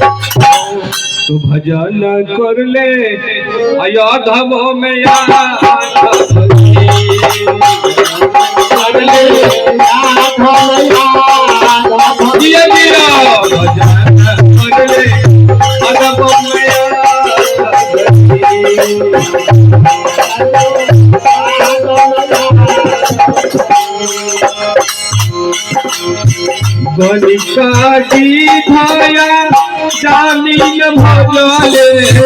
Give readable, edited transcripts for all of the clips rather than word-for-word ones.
तो भजन कर ले अयोधम में कर ले भजन कर ले अधम में गणिका की धाया जामीन भजले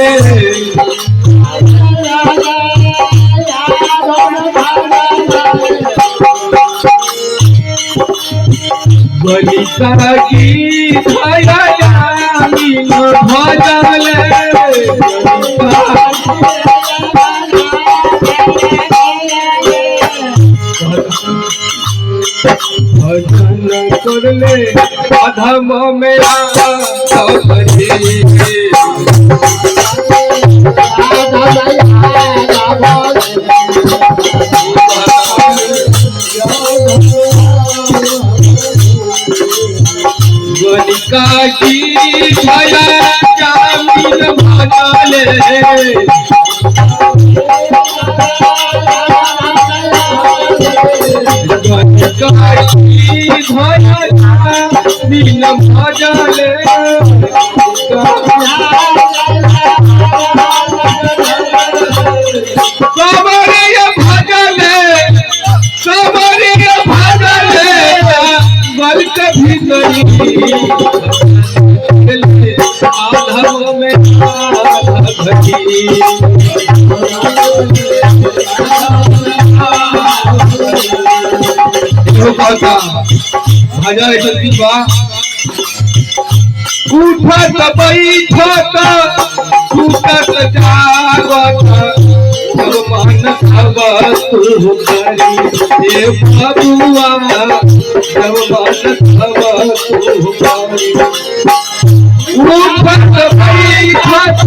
गणिका की धाया जामीन भजले भजन कर ले अधम में गणिका की छाया जामीन भजले गणिका की छाया जामीन भजले सबरे भजले सबरे भजले गल कभी नहीं आधम में आधा घटी। भजन ऐसा चीज बा उठत बैठत सुतत जागत जब मन सब तू करी ए बबुआ जब मन सब तू करी उठत बैठत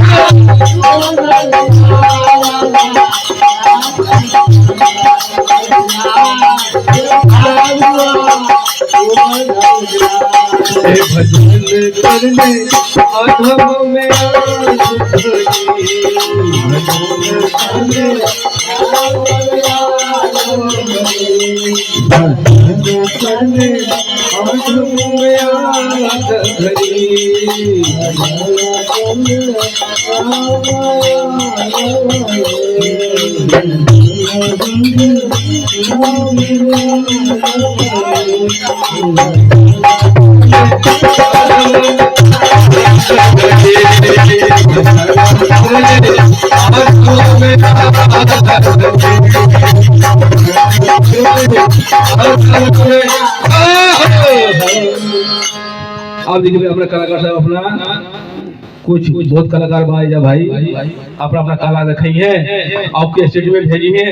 भजन करने अधम में भजन करने अधम में आप देखिए अपना कलाकार साहब अपना कुछ बहुत कलाकार भाई जा भाई अपना अपना कला दिखाई है, आपके स्टेज में भेजी है।